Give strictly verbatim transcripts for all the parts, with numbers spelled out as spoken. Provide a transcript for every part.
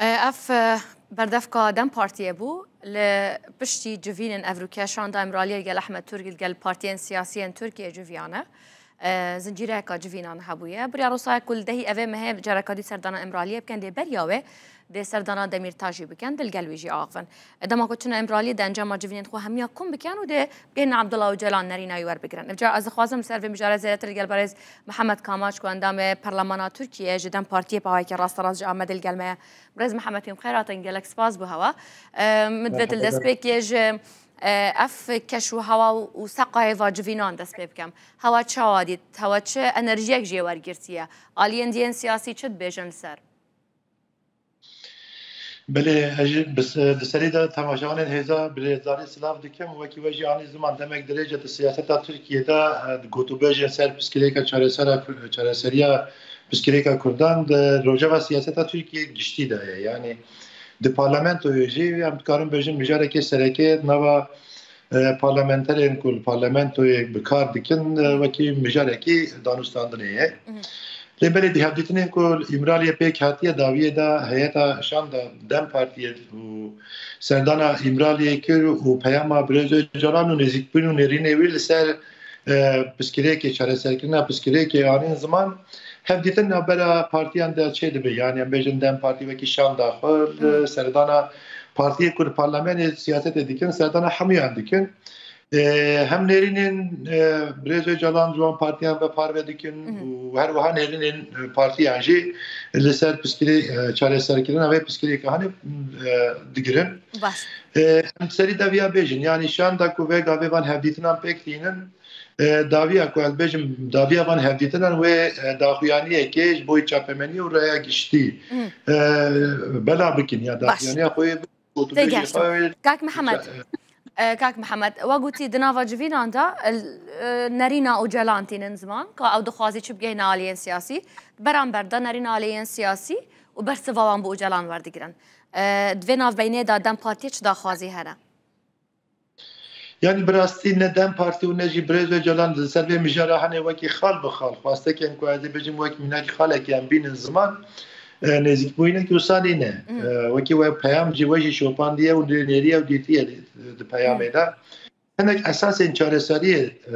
E, ev, e, berdevka DEM Partiyê bû. Li piştî civînên evrûke şanda Îmraliyê li gel Ehmed Turk, li gel partiyên siyasiyên Tirkiyê civiyane. E, zincîreyeka civînan hebûye. Biryar wisa ye ku li dehî evê mehê careka dî serdana Îmraliyê bikin, lê beriya wê dê serdana Demîrtaş jî bikin, dê li gel wî jî axivin. E, dema ku çûne Îmraliyê, dê encama civînên xwe hemiya kom bikin û dê bigihîne Abdullah Ocalan, nerîna wî werbigirin. Evca ez dixwazim li ser vê mijarê zêdetir li gel berêz Mihemed Kamaç ku endamê Perlemana Tirkiyê ji DEM Partiyê, bi awayekî rasterast ji Amedê li gel me ye. Birêz Mihemed, wî bi xêr hatin, gelek spas bo hewa. E, min divêt li destpêkê ji, e, ev keş û hewa û seqayê va civînan dest pê bikim. Hewa çawa dît? Hewa çi enerjiyek jê wergirtiye? Aliyên diyên siyasî çi dibêjin li ser? Belê, ez jî bi se-, di serî de temaşevanên hêza bi rêzdarî silav dikim. Wekî we jî anî ziman, demek dirêj e di siyaseta Tirkiyê de, e, di gotûbêjên ser piskirêka çaresera Kur-, çareseriya piskirêka Kurdan di rojeva siyaseta Tirkiyê giştî de ye. Yanî di parlamentoyê jî em dikarin bêjin mijarekê sereke nava e, parlamenterên ku li parlamentoyê bi kar dikin, e, wekî mijarekî danûstandinê ye. Lê belê di hevdîtinên ku li Îmraliyê pêk hatiye, dawiyê de heyeta şanda DEM Partiyê û serdana Îmraliyê kir û peyama Birêz Ocalan û nêzîkbûn û nêrînê wî li ser, e, piskirêkê, çareserkirina piskirêkê anîn ziman, hevdîtin navbera partiyan de çêdibe. Yanî em bêjin DEM Partî wekî şanda xwe li serdana partiyê ku li parlamenê siyasetê dikin, serdana hemûyan dikin. E, hem nêrînên, e, Birêz Ocalan ji wan partiyan ve parve dikin û her wiha nêrînên, e, partiyan jî li ser piskirê-, e, çareserkirina vê piskirêka hanê, e, digirin. Baş. E, em serî dawiya bêjin, yanî şanda ku vê gavê van hevdîtinan pêk tînin, e, dawiya ku ez bêjim, dawiya van hevdîtinan wê, e, daxuyaniyekê ji bo çapemeniyê û raya giştî, e, bela bikin ya daxuyaniya xwe yê. Têgeştim. Kak Mihemed, e, Kak Mihemed, we gotî di nava civînan de, e, nerîna Ocalan tînin ziman, ka ew dixwazî çi bigihîne aliyên siyasî. Beramber de nerîna aliyên siyasî û bersiva wan bi Ocalan werdigirin. E, di vê navbeynê de DEM Partiyê çi daxwazî hene? Yanî bi rastî ne DEM Partî û ne jî Birêz Ocalan di ser vê mijara hene wekî xal bi xal. Xwestekên ku ez ê bêjim wek mînak xalekî em bînin ziman, e, nêzîkbûyînekî wisa nîne. E, wekî we peyam jî we jî şopandiye û nêriye û dîtiye di, di peyamê de. Hinek esasên çareseriyê, e,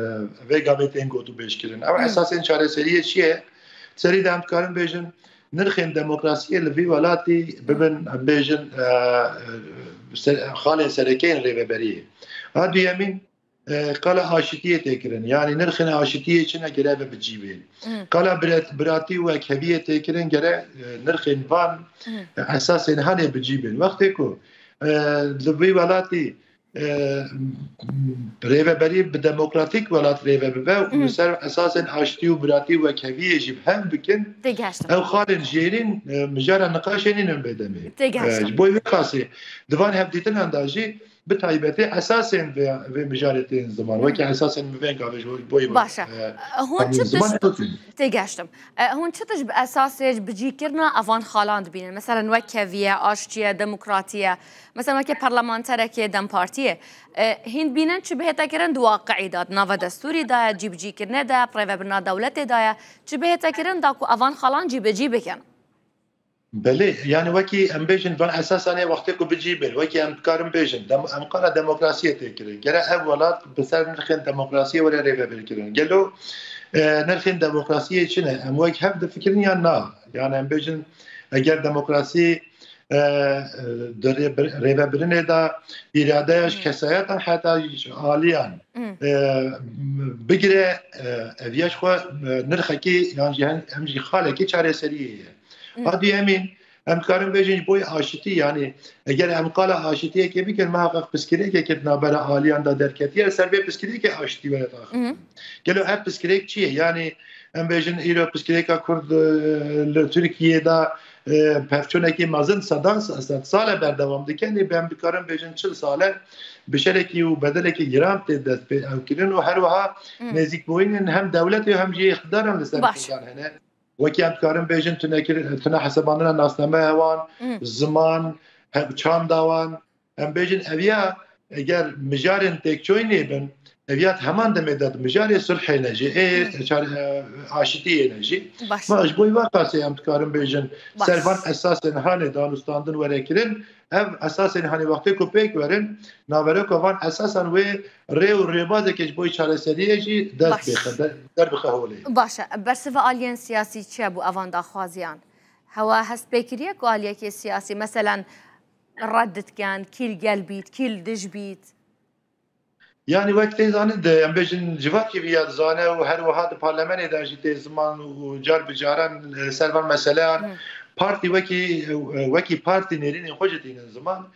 vê gavê tên gotûbêj kirin. Ew esasên çareseriyê çi ye? Serî de em dikarin bêjin, nirxên demokrasiyê li vî welatî bibin, em bêjin, e, e, ser-, xalên sereke yên rêveberiyê. A duyemîn, e, qala aşitiyê tê kirin. Yanî nirxên aşitiyê çi ne gere ve bi cî bên. Qala biret-, biratî û wekheviyê tê kirin, gere, e, nirxên van, e, esasên hanê bi cî bên. Wextê ku, e, li vî welatî, e, rêveberî bi demokratîk welat rêve bibe û li ser esasên aştî û biratî û wekheviyê jî bi hev bikin, ew xalên jêrîn, e, mijara niqaşê nînin bê demê. E, ji bo vê qasê di van hevdîtinan de jî bi taybetî esasên vê, vê mijarê tên ziman. Weke esasên min vên gavê ji bo, ji bo Baş e. E, hûn çi tişt têgeştim? E, hûn çi tişt bi esasê bicîkirina evan xalan dibînin? Meselen, wekheviye, aştiye, demokratiye. Mesela weke parlamenterekê DEM Partiyê, e, hîn bînin çi bihête kirin di waqi'î de, di nava destûrî de ye, cîbicîkirinê de ye, rêvebirina dewletê de ye, çi bihête kirin da ku evan xalan cîbicî bikin? Belê, yani wekî em bêjin van esasanê wextê ku bi cî bên, wekî em dikarin bêjin, dem-, em qala demokrasiyê tê kirin. Gere ev welat bi ser nirxên demokrasiyê were rêvebir kirin. Gelo, e, nirxên demokrasiyê çi ne? Em wek hev difikirin yan na? Yani em bêjin eger demokrasî e, e, di rê-, rêvebirinê de îradeya ji kesayeta heta ji aliyan, e, bigire, e, ev ya ji xwe, e, nirxekî yan jî hem, hem jî xalekî çareseriyê ye. A duyemîn, em dikarin bêjin ji bo aşitî, yanî eger em qala aşitiyekê bikin, muheqeq piskirêkeke di navbera aliyan de derketiye, ser vê piskirêkê aşitî were daxistin. Gelo ev piskirêk çi ye? Yanî em bêjin îro piskirêka Kurd, e, li Tirkiyê de, e, pevçûnekî mezin sedan, sedsal e berdewam dike, lê em dikarin bêjin çil sal e bi şerekî û bedelekî giran tê dest pê ew kirin û her wiha nêzîkbûyînên hem dewletê û hem jî îqtidaran li ser Kurdan hene. Wekî em dikarin bêjin tune kir-, tune hesabandina nasnameya wan, ziman, he-, çanda wan, em bêjin ev ya, eger mijarên têkçoyînê bin, Ev ya di heman demê de di mijarê sulhê ne jî, ê çar-, e, aşitiyê ne jî. Baş. Ma ji bo wê qasê em dikarin bêjin, ser van esasên hanê danûstandin were kirin, ev esasên hanê wextê ku pêk werin, naveroka van esasan wê rê û rêbazeke ji bo çareseriyê jî dest Baş. bêxe, de-, derbixe holê. Baş e. Bersiva aliyên siyasî çi ye bo evan daxwaziyan? Hewa hest pê kiriye ku aliyekê siyasî, meselen, red dikin, kî li gel bît, kî li dij bît? Yani wek tê zanin de, em bêjin civakî viya dizane û her wiha di parlamenê de jî tê ziman û car bi caran, e, ser van meseleyan Hı. partî wekî, e, wekî partî nêrînên xwe jî tînin ziman.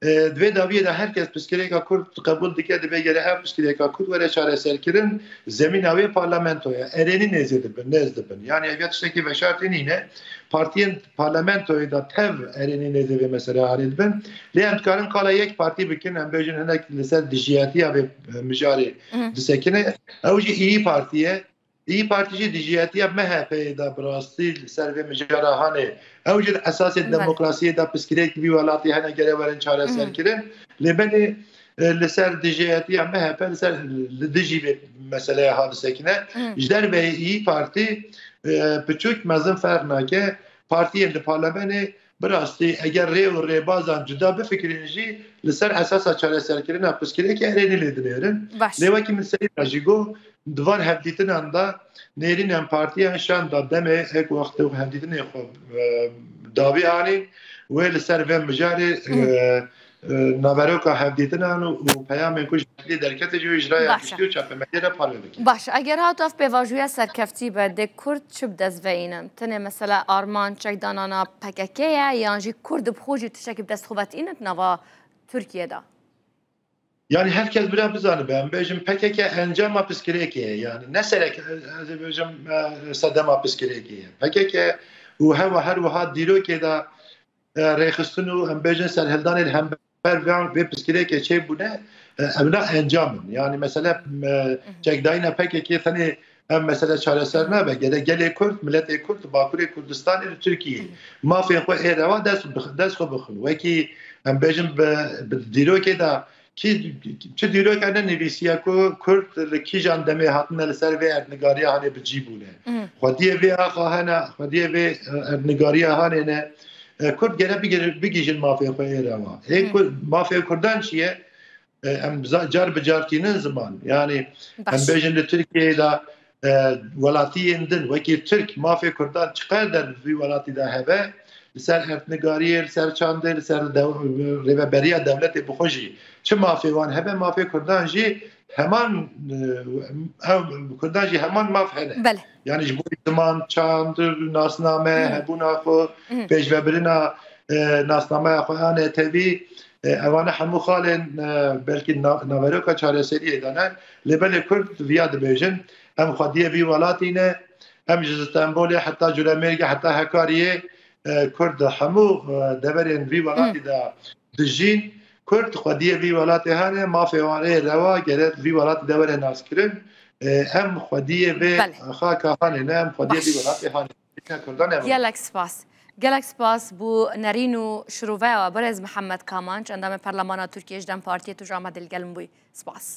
E, di vê dawiyê de her kes pirsgirêka Kurd qebûl dike, dibe gere ev pirsgirêka Kurd were çareserkirin, zemîna wê parlamentoya erênî nêzê dibin, nêz dibin. Yani ev ya tiştekî veşartî nîne. Partiyên parlamentoyê de tev erênî nêzê vê meseleyê erê dibin. Lê em dikarin qala yek partî bikin, em bêjin hinek li ser dijiyetiya vê, e, mijarê Hı. disekine. Ew jî İYİ Partî ye. İYİ Partî jî dijiyetiya M H P'yê de bi rastî li ser vê mijara hanê. Ew jî di esasê Belê. demokrasiyê de pirsgirêk vî welatî hene gere werin çareser Hı. kirin. Lê belê, e, li ser dijiyetiya M H P, li ser, li dijî vê meseleye ha disekine. Hı. Ji derveyî İYİ Partî, e, piçûk mezin ferq nake. Partiyên li parlamenê bi rastî eger rê û rêbazan cuda bifikirin jî, li ser esasa çareserkirina pirsgirêkê erênî lê dinêrin. Baş. Lê wekî min serî de jî got, di van hevdîtinan de nêrînên partiyan şan da demê êk wextê hevdîtinê xwe, e, dawî anîn, wê li ser vê mijarê, Hı. e, e, naveroka hevdîtinan û, û peyamên ku ji Berlînê derkete jî wê ji raya Baş e. giştî û çapemediyê re parve bikin. Baş, eger hat ev pêvajoya serkeftî be, dê Kurd çi bi dest ve înin? Tenê mesela armanc çekdanana P K K ye, yan jî Kurd bi xwe jî tiştekî bi dest xwe ve tînin di nava Tirkiyê de? Yani her kes bira bizanibe, em bêjin P K K encama pirsgirêkê ye. Yani ne serek, ez ê bêjim, e, sedema pirsgirêkê ye. P K K û hewa her wiha dîrokê de, e, rêxistin û em bêjin serhildanên hember van vê pirsgirêkê çêbûne, e, evna encam in. Yani mesele, e, çekdayîna P K K tenê ev mesele çareser nabe. Gere gelê Kurd, miletê Kurd, Bakurê Kurdistanê li Tirkiyê mafên xwe ê rewa dest, dest xwe bixin. Wekî em bêjin bi, bi dîrokê de kî, çi dîroka nenivîsiye ku Kurd li kîjan demê hatine li ser vê erdnigariya hanê bi cî bûne. Hı. Xwediyê vê axa hene, xwediyê vê, e, erdnigariya hanê ne. E, Kurd gere bigir-, bigihîjin mafê xwe ê rewa. Ê Hı. Kurd, mafê Kurdan çi ye? E, em za-, car bi car tînin ziman. Yani em Baş. bêjin li Tirkiyeyê de, e, welatiyên din wekî Tirk mafê Kurdan çiqas der vî welatî de hebe, li ser erdnigariyê, li ser çandê, li ser dew-, rêveberiya dewletê bi xwe jî çi mafê wan hebe, mafê Kurdan jî heman, e, ew, Kurdan jî heman maf hene. Belê. Yani ji bo ziman, çand, nasname, Hı. hebûna xwe, Hı. pêşvebirina, e, nasnameya xwe a netewî, e, evane hemû xalên, e, belkî na-, naveroka çareseriyê de ne. Lê belê Kurd viya dibêjin, em xwediyê vî welatî ne, em ji Stenbolê heta Culemêrgê heta Hekariyê, e, Kurd di hemû, e, deverên vî welatî Hı. de dijîn. Kurd xwediyê vî welatê hane, mafê wan ê rewa gere vî welatî de were naskirin. E, em xwediyê vê Belê. xaka hanê ne, em xwediyê Baş. vî welatê hanê. Kurdan ev. Gelek spas. Gelek spas bo nerîn û şiroveya we birêz Mihemed Kamanç, endamê Perlemana Tirkiyê ji DEM Partiyê, tu ji Amedê li gel min bûyî. Spas.